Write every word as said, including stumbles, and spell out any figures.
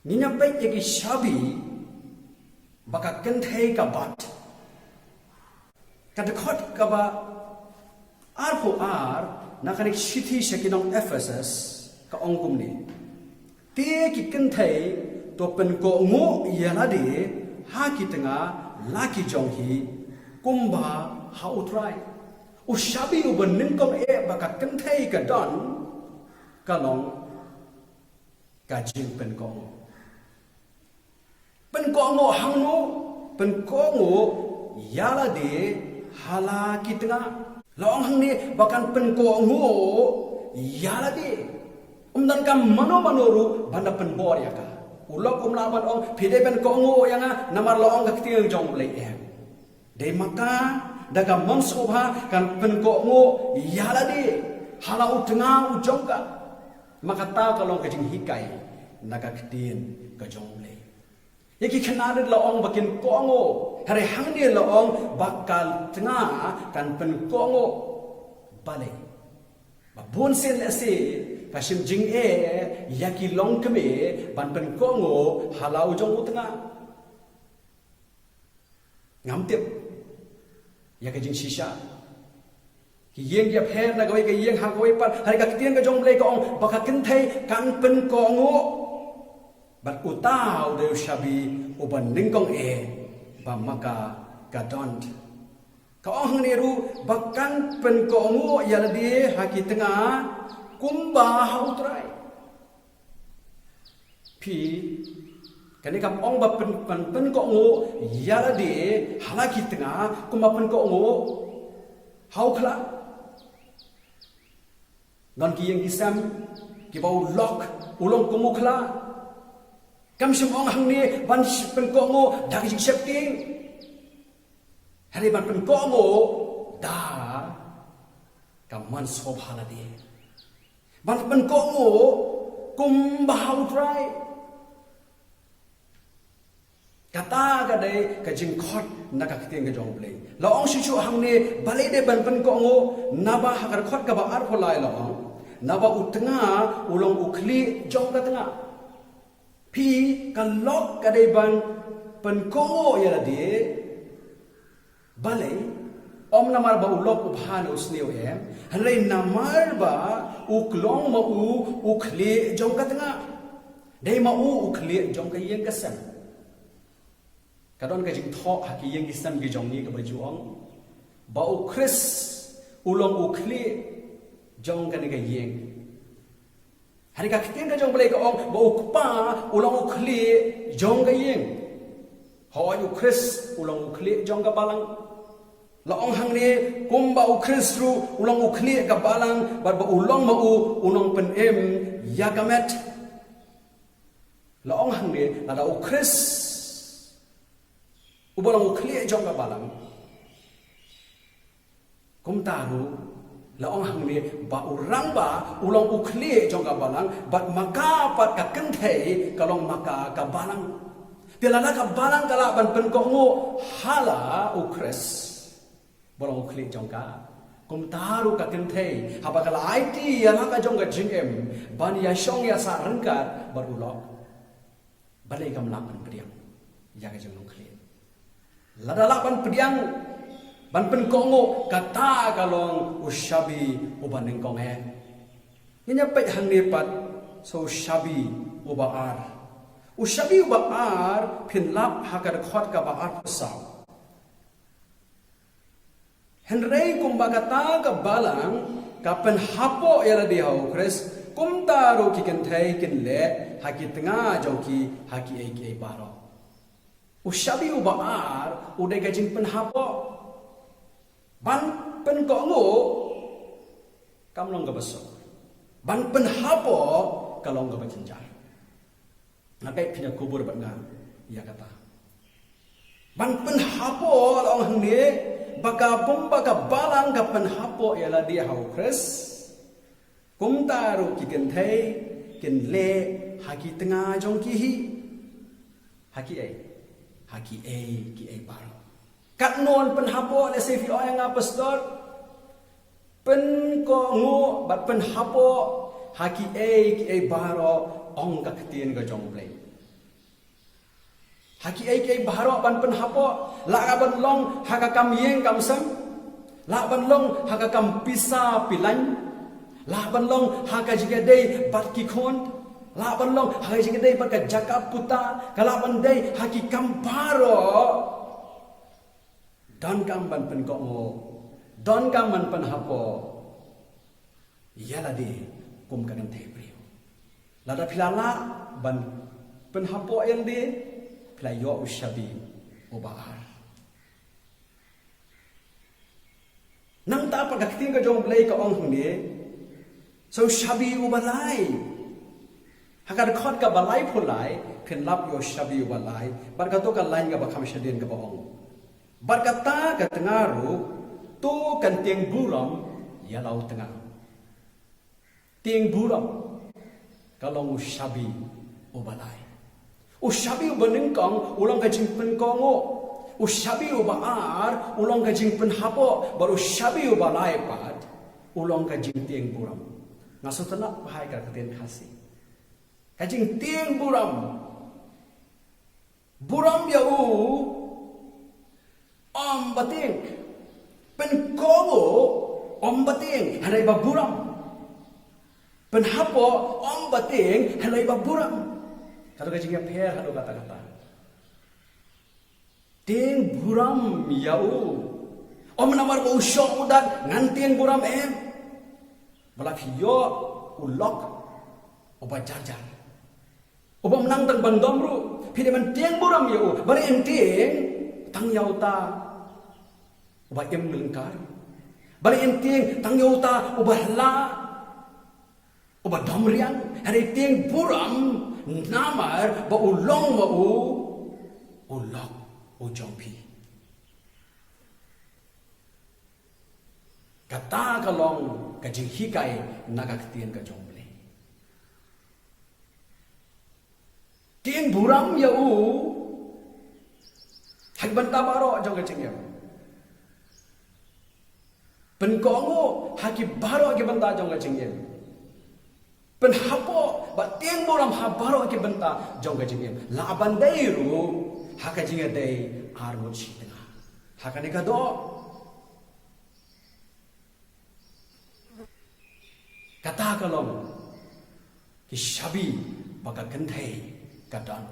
Ngin ïa peit ïa ki shabi ba ka kynthei ka bat. Ka dkhot kaba arphew ar na kane ka shithi sha ki nong Ephesus ka ong kumne: Te ki kynthei to pynkohnguh ïa lade ha ki tnga la ki jong hi kumba ha U Trai. U shabi uba nyngkong eh ba ka kynthei ka don ka long ka jingpynkohnguh. Pynkohnguh hangno? Pynkohnguh ïa lade ha la ki tnga. La ong hangne ba kan pynkohnguh ïa lade. Um donkam mano mano ruh ban da pynbor ïa ka. U lok um lah ban ong phi dei ban kohnguh ïa nga namar la ong ka ktien jong U Blei, em. Dei ma ka, da ka mon sngewbha kan pynkohnguh ïa lade ha la u tnga u jong ka. Ma kata ka long ka jinghikai na ka ktien ka jong U Blei. Ïa ki khynnah rit la ong ba kin kohnguh, hynrei hangne la ong ba ka tnga kan pynkohnguh. Balei? Ba bun sien lehse ka shim jingeh ïa ki longkmie ban pynkohnguh ha la u jong u tnga. Ngam tip ïa ka jingshisha. Ki ïing ki ïapher na kawei ka ïing ha kawei pat, hynrei ka ktien ka jong U Blei ka ong ba ka kynthei kan pynkohnguh. Bad uta u dei u shabi uba nyngkong eh ba ma ka ka don. Ka ong hangne ruh ba kan pynkohnguh ïa lade ha ki tnga kumba ha U Trai. Phi, kane kam ong ba pyn, pyn, pynkohnguh ïa lade ha la ki tnga kumba pynkohnguh ha u khla. Don ki ïing ki sem kiba u lok u long kum u khla. Kam shym ong hangne ban sh-, pynkohnguh da ka jingsheptieng. Hynrei ban pynkohnguh da ka mon sngewbha lade. Ban pynkohnguh kumba ha U Trai. Kata ka dei ka jingkhot na ka ktien ka jong U Blei. La ong shuh shuh hangne balei dei ban pynkohnguh, naba ha ka dkhot kaba arphew lai la ong, naba u tnga u long u khlieh jong ka tnga. Phi, ka lok ka dei ban pynkohnguh ïa lade. Balei? Ym namar ba u lok u bha ne u sniew, em, hynrei namar ba u long ma u u khlieh jong ka tnga. Dei ma u u khlieh jong ka ïing ka sem. Ka don ka jingthoh ha ki ïing ki sem ki jong ngi kaba ju ong ba U Khrist u long u khlieh jong kane ka ïing. Hynrei ka ktien ka jong U Blei ka ong ba U Kpa u long u khlieh jong ka ïing. Hooid, U Khrist u long u khlieh jong ka balang. La ong hangne kumba U Khrist ruh u long u khlieh ka balang bad ba u long ma u u nongpynim ïa ka met. La ong hangne lada U Khrist uba long u khlieh jong ka balang. Kumta ruh la ong hangne ba u rangbah u long u khlieh jong ka balang, bad ma ka pat ka kynthei ka long ma ka ka balang. Te lada ka balang ka lah ban pynkohnguh ha la U Khrist ba long u khlieh jong ka, kumta ruh ka kynthei haba ka la aiti ïa la ka jong ka jingim ban ïa shong ïa sah ryngkat bad u lok. Balei kam lah ban pdiang ïa ka jinglong khlieh? Lada lah ban pdiang ban pynkohnguh, kata ka long u shabi uba nyngkong eh. Ngin ïa peit hangne pat sa u shabi uba ar. U shabi uba ar phin lap ha ka dkhot kaba arphew saw. Hynrei kumba kata ka balang ka pynhapoh ïa lade ha U Khrist, kumta ruh ki kynthei kin leh ha ki tnga jong ki ha kiei kiei baroh. U shabi uba ar u dei ka jingpynhapoh. Ban pynkohnguh kam long kaba suk. Ban pynhapoh ka long kaba jynjar. Nga bad phi ïa kubur bad nga ïa kata. Ban pynhapoh la ong hangne ba ka pum ba ka balang ka pynhapoh ïa lade ha U Khrist. Kumta ruh ki kynthei kin leh ha ki tnga jong ki hi. Ha kiei? Ha kiei kiei baroh. Katno pynhapoh, lehse phi ong ïa nga, Pastor? Pynkohnguh bad pynhapoh ha kiei kiei baroh, ong ka ktien ka jong U Blei. Ha kiei kiei baroh ban pynhapoh, lah ka ban long ha ka kam ïing kam sem, lah ban long ha ka kam pisa pilan, lah ban long ha ka jingïadei bad ki khun, lah ban long ha ka jingïadei bad ka jaka puta, ka lah ban dei ha ki kam baroh. Donkam ban pynkohnguh, donkam ban pynhapoh ïa lade kum ka kynthei briew. Lada phi la lah ban pynhapoh ïa lade, phi la ïoh u shabi uba ar. Nangta pat ka ktien ka jong U Blei ka ong hangne, sa u shabi uba lai. Ha ka dkhot kaba laiphew lai, phin lap ïa u shabi uba lai, bad kato ka lain kaba kham shadien kaba ong: Bad kata ka tnga ruh, to kan tieng burom ïa la u tnga. Tieng burom ka long u shabi uba lai. U shabi uba nyngkong u long ka jingpynkohnguh. U shabi uba ar u long ka jingpynhapoh, bad u shabi uba lai pat u long ka jingtieng burom. Nga sngewtynnat bha ïa ka ktien Khasi. Ka jingtieng burom. Burom ïa u, ym ba tieng. Pynkohnguh, ym ba tieng, hynrei ba burom. Pynhapoh, ym ba tieng, hynrei ba burom. Kato ka jingïapher haduh katta katta. Tieng burom ïa u. Ym namar ba u shoh u dat ngan tieng burom, em. Ba la phi ïoh u lok uba jar jar, uba ym nang tang ban dom ruh, phi dei ban tieng burom ïa u. Balei yn tieng tang ïa uta uba im lyngkar? Balei yn tieng tang ïa uta uba hla, uba dom riang? Hynrei tieng burom namar ba u long ma u u lok u jong phi. Kata ka long ka jinghikai na ka ktien ka jong U Blei. Tieng burom ïa u ha ki bynta baroh jong ka jingim. Pynkohnguh ha ki baroh ki bynta jong ka jingim. Pynhapoh bad tieng burom ha baroh ki bynta jong ka jingim. Lah ban dei ruh ha ka jingïadei arngut shi tnga. Ha kane ka doh, kata ka long ki shabi ba ka kynthei ka don.